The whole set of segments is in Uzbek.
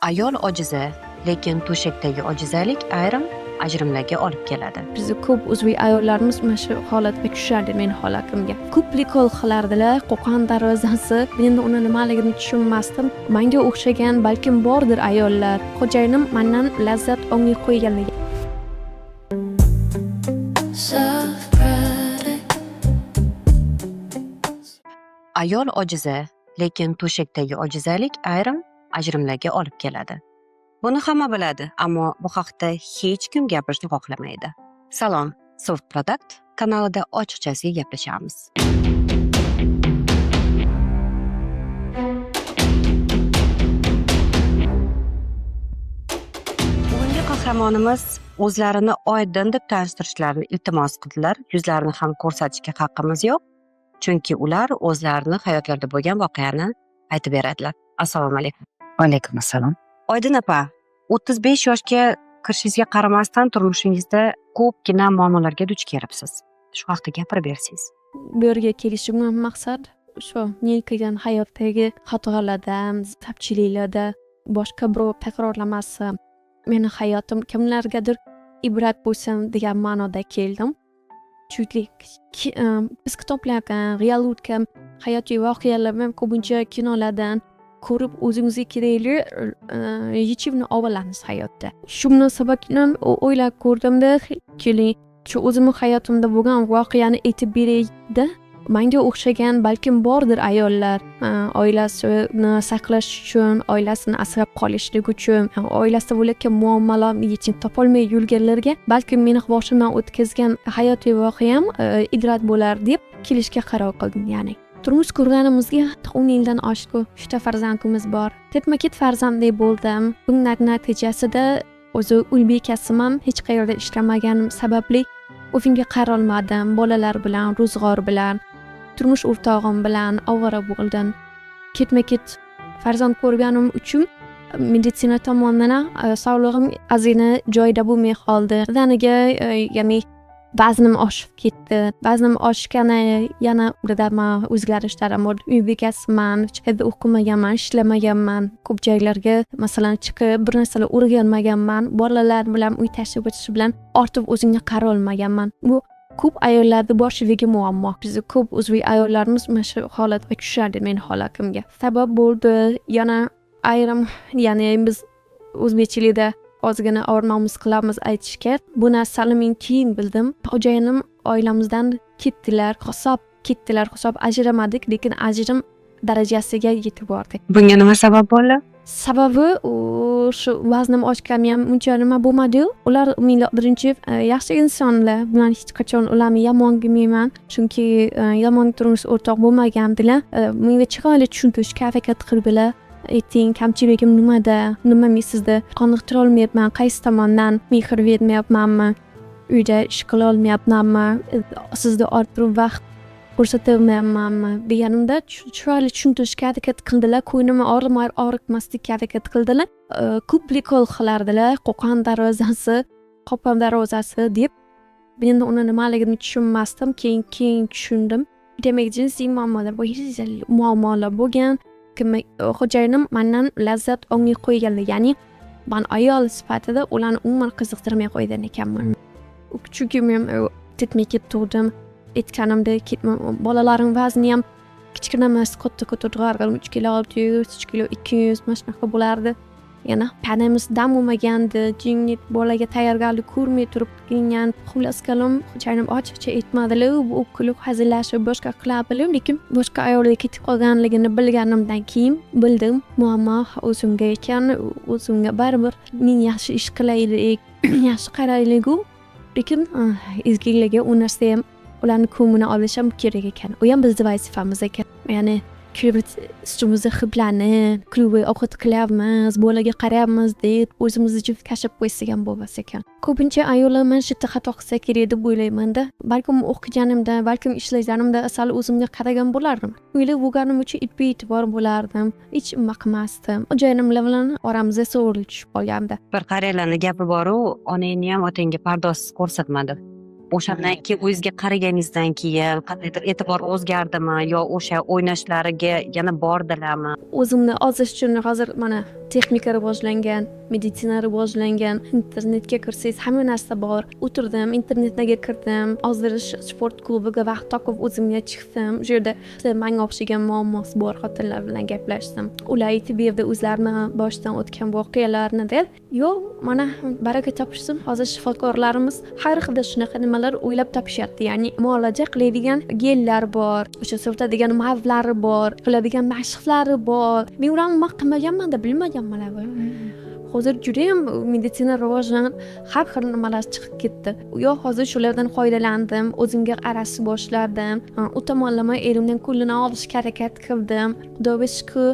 Ayol ojiza, lekin to'shakdagi ojizalik ayrim ajrimlarga olib keladi. Bizni ko'p o'zbek ayollarimiz mana shu holatga tushardi, meni holatimga. Ko'p prikol qilardilar, Qo'qon darvozasi. Men uni nimaligini tushunmasdim. Manga o'xshagan balkim bordir ayollar. Xo'jayinim mandan lazzat olmay qo'yganligi. Soft product. Ayol ojiza, lekin to'shakdagi ojizalik ayrim ajrimlarga olib keladi. Buni hamma biladi, ammo bu haqda hech kim gapirishni xohlamaydi. Salom, Soft Product kanalida ochiqchasiga gaplashamiz. Bugungi qahramonimiz o'zlarini Oydin deb tanishtirishlarini iltimos qildilar. Yuzlarini ham ko'rsatishga haqqimiz yo'q. Chunki ular o'zlarini hayotlarida bo'lgan voqeani aytib beradilar. Assalomu alaykum. Alaykum assalom. Oydin opa, 35 yoshga kirishingizga qaramasdan turmushingizda ko'pgina muammolarga duch kelibsiz. Shu haqda gapirib bersangiz. Bu yerga kelishimdan maqsad shu men qilgan hayotdagi xatolardan, kamchiliklarda boshqa birov takrorlamasin. Meni hayotim kimlargadir ibrat bo'lsin degan ma'noda keldim. Chunki biz kitoblardan, reallikdan, hayotiy voqealarni ko'pincha kinolardan ko'rib o'zimizga kerakli yechimni olamiz hayotda. Shu munosabat bilan o'ylab ko'rdimda, keling, shu o'zimni hayotimda bo'lgan voqeani aytib berayda. Manga o'xshagan balkim bordir ayollar, oilasini saqlash uchun, oilasini asrab qolishlik uchun, oilasida bo'layotgan muammolarni yechim topolmay yurganlarga balkim meni boshimdan o'tkazgan hayotiy voqeam ibrat bo'lar deb kelishga qaror qildim, ya'ni. Turmush qurganimizga 10 yildan oshdi, 3 ta farzandimiz bor. Ketma-ket farzandli bo'ldim. Buning natijasida o'zi uy bekasi ham hech qayerda ishlamaganim sababli o'zimga qarolmadim. Bolalar bilan, ro'zg'or bilan, turmush o'rtog'im bilan ovora bo'ldim. Ketma-ket farzand ko'rganim uchun meditsina tomonidan ham sog'lig'im ozgina joyida bo'lmay qoldi. Birdaniga ya'ni vaznim oshib ketdi. Vaznim oshgani yana birdan o'zgarishlarim bo'ldi. Uy bekasiman, hech qayerda o'qimaganman, ishlamaganman. Ko'p joylarga masalan chiqib bir narsalar o'rganmaganman. Bolalar bilan uy tashlab o'tishi bilan ortiq o'zimga qarolmaganman. Bu ko'p ayollarning boshidagi muammo. Bizni ko'p o'zbek ayollarimiz mana shu holatga tushadi, meni holatimga. Sabab bo'ldi yana ayrim, ya'ni biz o'zbekchilikda ozgina ormonimiz qilamiz aytishga. Bu narsani men keyin bildim. Xo'jayinim oilamizdan ketdilar, hisob ketdilar, hisob ajramadik, lekin ajrim darajasiga yetib bordik. Bunga nima sabab bo'ldi? Sababi u shu vaznim oshgani ham uncha nima bo'lmadi-yu. Ular men birinchi yaxshi insonlar bilan hech qachon ularni yomon demayman, chunki yomon turmush o'rtoq bo'lmagandilar. Menga chiroyli tushuntirishga harakat qildilar. Ayting, kamchiligim nimada, nima men sizda qoniqtira olmayapman, qaysi tomondan mehr bermayapmanmi, uyda ish qila olmayapmanmi, sizda ortiq vaqt ko'rsatolmayapmanmi deganimda chiroyli tushuntirishga harakat qildilar. Ko'nglimni og'ritmaslikka harakat qildilar. Ko'p prikol qilardilar, Qo'qon darvozasi, Qo'qon darvozasi deb. Men uni nimaligini tushunmasdim, keyin tushundim. Demak, jinsiy muammolar muammolar bo'lgan. Xo'jayinim mandan lazzat olmay qo'yganlar, ya'ni man ayol sifatida ularni umuman qiziqtirmay qo'ygan ekanman. Chunki men ketma-ket tug'dim, aytganimdek bolalarim vazni ham kichkina emas, katta katta tug'ardim, 3 kilo 600, 3 kilo 200 mana shunaqa bo'lardi. Yana tanamiz dam bo'lmagandi, jinni bolaga tayyorgarlik ko'rmay turib qilingan. Xullas kalom, xo'jayinim ochiqcha aytmadilar, bu kulib hazillashib boshqa qiladilar, lekin boshqa ayolga ketib qolganligini bilganimdan keyin bildim, muammo o'zimga ekan, o'zimga baribir men yaxshi ish qilaylik, yaxshi qaraylik-u, lekin ezgiligi u narsa ham ularni ko'nglini olish ham kerak ekan. U ham bizni vazifamiz ekan. Ya'ni kirib ustimizda hidlanib, klubi ovqat qilyapmiz, bolaga qarayapmiz deb o'zimizni juft tashlab qo'ysak ham bo'lmas ekan. Ko'pincha ayollar mana shu yerda xato qilsa kerak deb o'ylaymanda. Balkim o'qiganimda, balkim ishlaganimda sal o'zimga qaragan bo'lardim. Uyda bo'lganim uchun bee'tibor bo'lardim, hech nima qilmasdim. Xo'jayinimlar bilan oramizda sovuqlik tushib qolgandi. Bir qariyalarni gapi bor-u, onangni ham otangga pardozsiz ko'rsatmadi. O'shandan keyin o'zingizga qaraganingizdan keyin qandaydir e'tibor o'zgardimi yo o'sha o'ynashlariga yana bordilarmi? O'zimni ozish uchun hozir mana texnika rivojlangan, meditsina rivojlangan, internetga kirsangiz, hamma narsa bor. O'tirdim, internetga kirdim, ozdirish sport klubiga vaqt topib o'zimga chiqdim. O'sha yerda manga o'xshagan muammosi bor xotinlar bilan gaplashdim. Ular aytib berdi o'zlarini boshidan o'tgan voqealarni deb. Yo'q, mana baraka topishsin, hozir shifokorlarimiz har xilda shunaqa nimalar o'ylab topishyapti. Ya'ni muolaja qiladigan gellar bor, o'sha surtadigan mavlari bor, qiladigan mashqlari bor. Men ularni nima qilmaganman-da, bilmaganman. Hozir judayam meditsina rivojlanib, har xil nimalar chiqib ketdi. Yo'q, hozir shulardan foydalandim, o'zimga qarashni boshladim. U tomonlama erimdan ko'nglini olishga harakat qildim. Xudoga shukur,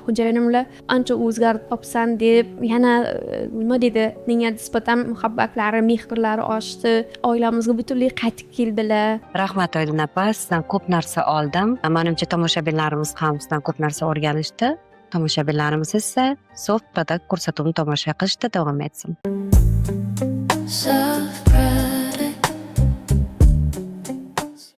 xo'jayinimlar ancha o'zgarib qolibsan deb yana nima deydi, menga nisbatan muhabbatlari, mehrlari oshdi. Oilamizga butunlay qaytib keldilar. Rahmat, Oydin opa, sizdan ko'p narsa oldim. Manimcha, tomoshabinlarimiz ham sizdan ko'p narsa o'rganishdi. Tomoshabinlarimiz esa Soft Product ko'rsatuvini tomosha qilishda davom etsin. Soft